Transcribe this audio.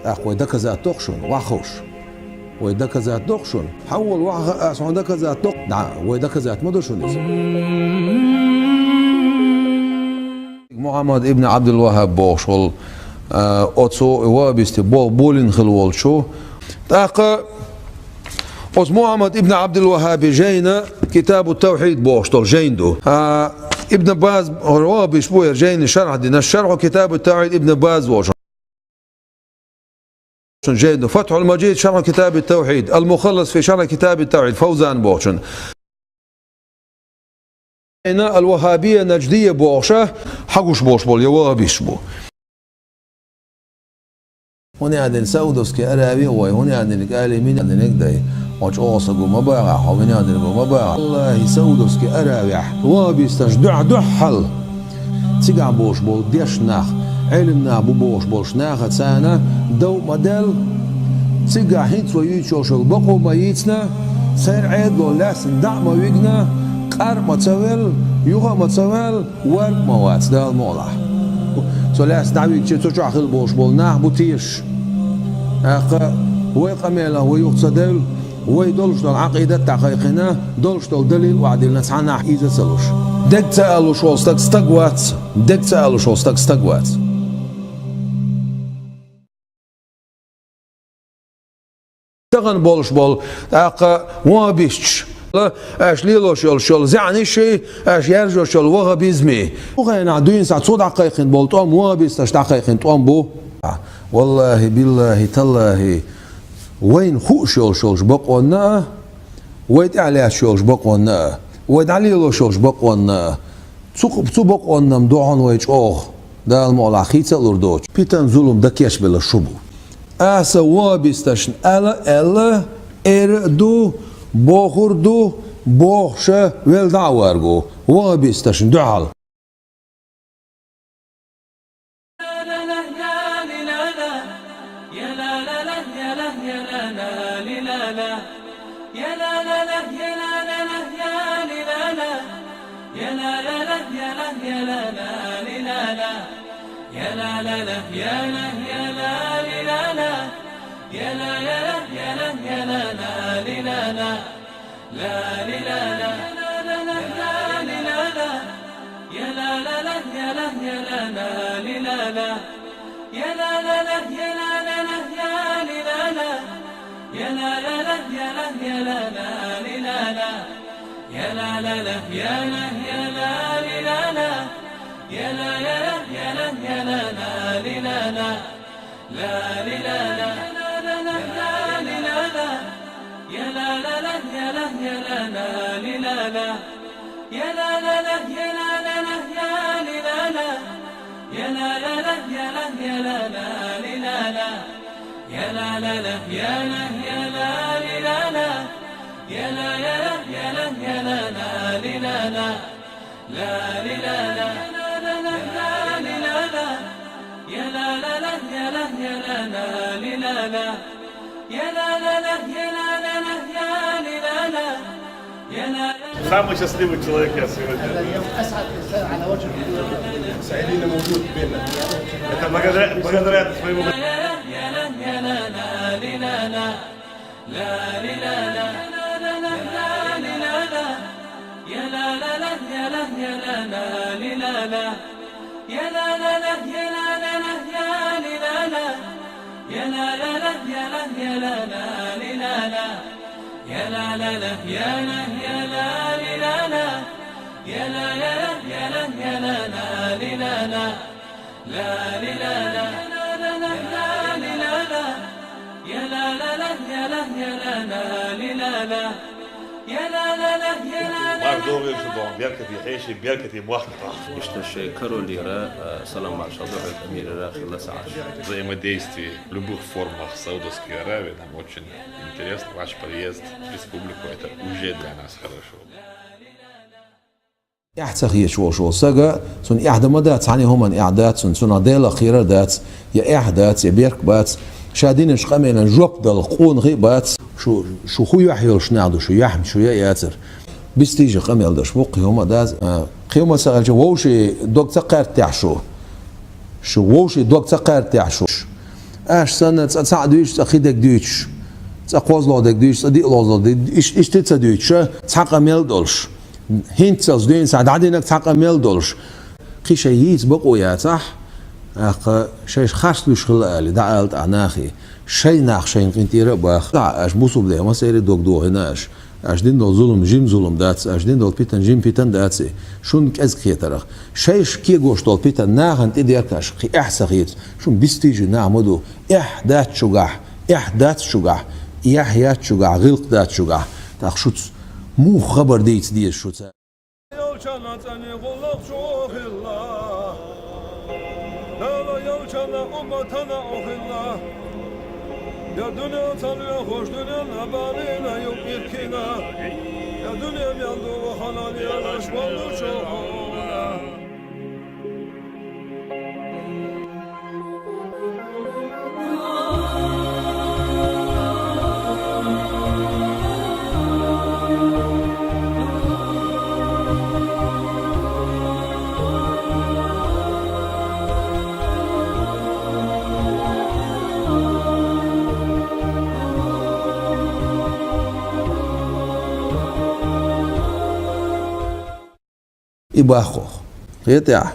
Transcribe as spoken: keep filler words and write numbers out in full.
ТӀаккха вай доказать доху шуна, вахуш. Вай доказать доху шуна. Хьан волу ваха, аса хьуна доказать доху? Да, вай доказать ма до шуна иза. Мухьаммад ибн Абдул-Ваххаб бохуш волу, а, оцу ваххабисти бо-, болийна хила волчу. ТӀаккха оцу Мухьаммад ибн Абдул-Ваххаби жайна Китабу Тавхьид бохуш долу жайна ду. А, Ибн Баз, ваххабиш бу хӀара жайна шархь дина, Шархьу Китабу Тавхьид Ибн Баз волуш жайна ду. Фатхьул Мажид шархь Китаби Тавхьид, Ал-Мухаллас фи шархь Китаби Тавхьид, Фавзан бохучун. Ина Ал-Ваххабия Наждия бохуша, хьагуш болуш болу я ваххабиш бу. ХӀунда аьлла Саудовский Аравия вай, хӀунда аьлла алимин аьлла дай. Хьо чӀогӀа саго ма багӀа, хьо вина аьлла го ма багӀа. Валлахи, Саудовский Аравия, ваххабисташ дуьхь-дуьхьал. Цигахь болуш болу дешна нах, Ӏилма нах бу бохуш болуш наха царна дов ма делла, цигахь хӀинца вай юьйцуш йолу бакъо ма йийцина, церан Ӏедало лаьцна дӀа а ма вигна, къар а ма ца велла, юха а ма ца ваьлла, варг а ма вац, Дала мукъалахь. Цо лаьцна дӀавигча, цу чохь хила болуш болу нах бу тешаш. ТӀаккха вай къамелах вай юха ца девлла, вай долуш долу Ӏакъидат дӀакхайкхина, долуш долу далил охьадиллина цхьа нах иза ца луш. Дег ца алуш волу стаг стаг вац, дег ца алуш волу стаг стаг вац. Тахана болуш болу, тӀаккха ваххабисташ, аша лелош йолуш йолу зӀенаш, аша яржош йолу ваххабизм. Кху хенахь дуьйна схьа цо дӀакхайкхина болу тӀом ваххабисташ дӀакхайкхина тӀом бу. Валлахи, биллахи, таллахи, вайна хууш йолуш йолуш бакъонна а, вай тӀехь лаьтташ йолуш бакъонна а, вай дӀалелош йолуш бакъонна а, цу, цу бакъоннам дохьун вай чӀогӀа, Дала мукъалахь хийца а лур доцу. Питан зулам дан кечбелла шу бу. Аса ваххабисташна ала а аьлла, эр а ду, бохур а ду, бохуша велла дӀа а варгу ваххабисташна дуьхьал. Самый счастливый человек я сегодня. Это я أسعد إنسان على وجه الأرض. سعيد إنه موجود بيننا. Это благодаря, благодаря своему Марш догӀийла шу догӀу, беркате хьеший, беркате мохк. Иштта шайн королера, а, салам маршалла ду хьоьга, эмирера хилла ца Ӏаш. Взаимодействие любых формах Саудовской Аравии нам очень интересно. Ваш приезд в республику, это уже для нас хорошо. Эхь ца хеташ волуш волу сага, цунна эхь дан ма дац, цхьана хӀуманна эхь дац цунна, цунах Делах кхерар дац, я эхь дац, я берк бац, ша динчу къамелан жоп дала къонахий а бац. Шу, шу хӀун юьхь йолуш нах ду, шу яхь, шу я яцара. Бистийжа къамел даш бу, кхин хӀума дац, а, кхин хӀума ца аьлча, вовшийн дог ца кхаьртахь шу. Шу вовшийн дог ца кхаьртахь шу. Аш санна цкъа цхьаъ дуьйцуш, цкъа кхозлагӀа дерг дуьйцуш, цкъа диълагӀа дерг, иш-, иштта ца дуьйцуш, цхьа къамел долуш. ХӀинццалц дуьйна схьа дӀадинарг цхьа къамел долуш. Кхин шайн йийца бакъо яцахь, тӀаккха шайша харц луьйш хилла али, дӀаала тӀаккха нахе. Шайн нах шайна къинтӀера а баха. Аш бусулба ден масайре дог дохийна аш. Аш дина долу зулам жима зулам дац, аш дина долу питана жима питана дац и. Шуна кӀезиг хетарах. Шайша кегош долу питана нахана тӀедерг аш, кхин эхь ца хета. Шуна бистийжи нах ма ду. Эхь дац шугахь, эхь дац шугахь, эхь яц шугахь, гӀиллакх дац шугахь. ТӀаккха шуца муха хабар дийца деза шуца? Ялчана цӀанийн гӀуллакх чу хилла. Дала ялчана умматана охилла. Я дуьне ца лоьхуш дуьненна балийна ю иркина. Я дуьне мел ду вахана лелаш валучу хьуна. И баххох. Хетахь,